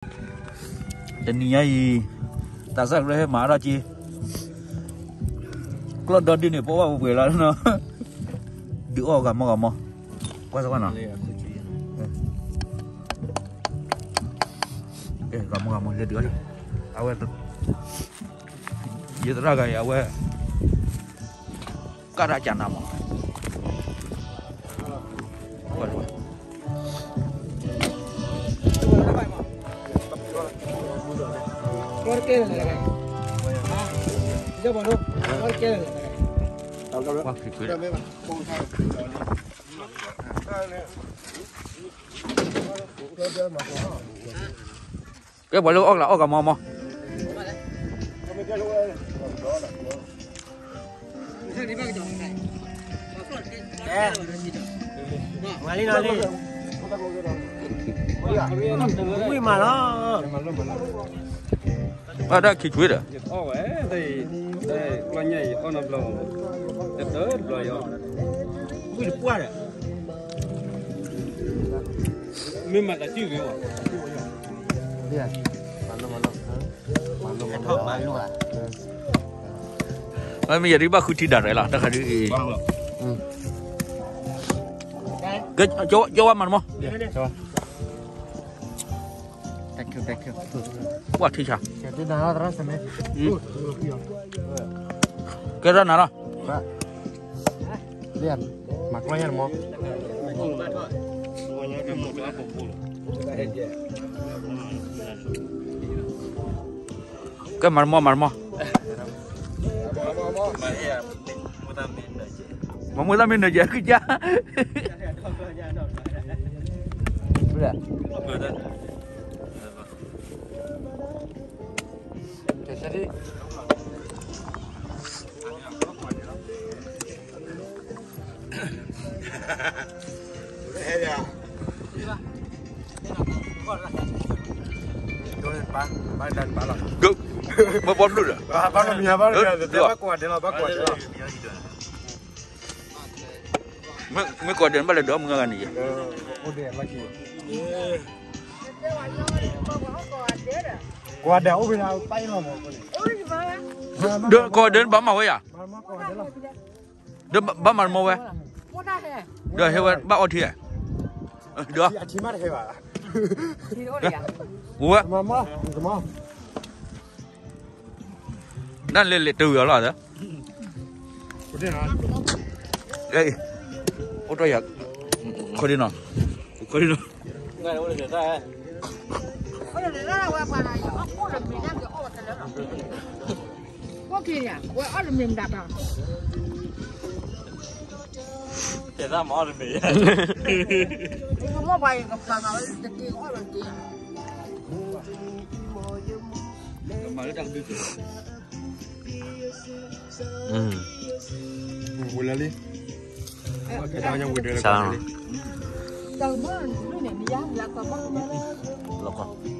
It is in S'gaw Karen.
တနံၤညါအံၤ သးစၢ်ကရၢဟဲမၤထီၣ်က့ၤ ကျီၢ်ဒီဒုန့ၣ် ပအီၣ်ဘၣ်ပှဲၤပှဲၤလီၤနီၤ, ဒုးအီၣ်ဂၤမီၢ်ဂၤမီၢ်, ကွၢ်စ့ၢ်ကီးနီၤ, ဂၤမီၢ်ဂၤမီၢ် လဲၤဒုးအီၣ်လံ, အဝဲ ယသရၣ်ဂၤအံၤ အဝဲ ကၢ်တၢ်ကနၤမး, ကွၢ် ကဲပှၤလၢအီၣ်ကလးအီၣ်ကမီမီ, ဝံၤမးလီၤ, ဘၣ်တၢ်ခံးကွ့ဒီး မ့ၢ်မၤတၢ်စုၣ်ဂ့ၤဘၣ်, မ့ၢ်ယၤဒ်ဘၣ်ဃုထံဒၣ်ရဲၣ်လီၤ တၢ်ခါဒ်အံၤ, ကၠီဝါမၤတမီၢ်, ပှၤထံဆါ, ကဲထီၣ်နၤလီၤ, မၤကျီညါတမီၢ်, ကဲမၤတမီၢ်မၤတမီၢ်, မၤမူတၢ်မ့ၢ်နၢၤကဲ, ကံကါ ဘၣ်ဘျုးလီၤ, ဘၣ်ကွၢ်ဒဲးလီၤ, ဘၣ်ကွၢ်ဒဲးလီၤ, မ့ၢ်ကွၢ်ဒဲးန့ၣ် ဘၣ်လဲၤဒုးအီၣ်မုၢ်ဂၤဂၤန့ၣ်ယဲ, ကွၢ်ဒဲးအိၣ်ဖဲန့ၣ်, ဒီးကွၢ်ဒဲးန့ၣ်ဘၣ်မၤဝဲယၤ, ဒီးဘၣ်မၤတမီၢ်ဝဲ, ဒီးဟဲဝဲဘၣ်အီထံဧါ, ဒီး, ဝဲ, နလဲၤလဲၤတုၤအီၤလီၤ, အိၣ်တ့ၢ်ယၤ, ခီဒ်နီၤ, ခီဒ်နီၤ, တဲသးမၤအီၣ်တမ့ၢ်, ဝဲလၢလံ, လီၤကီ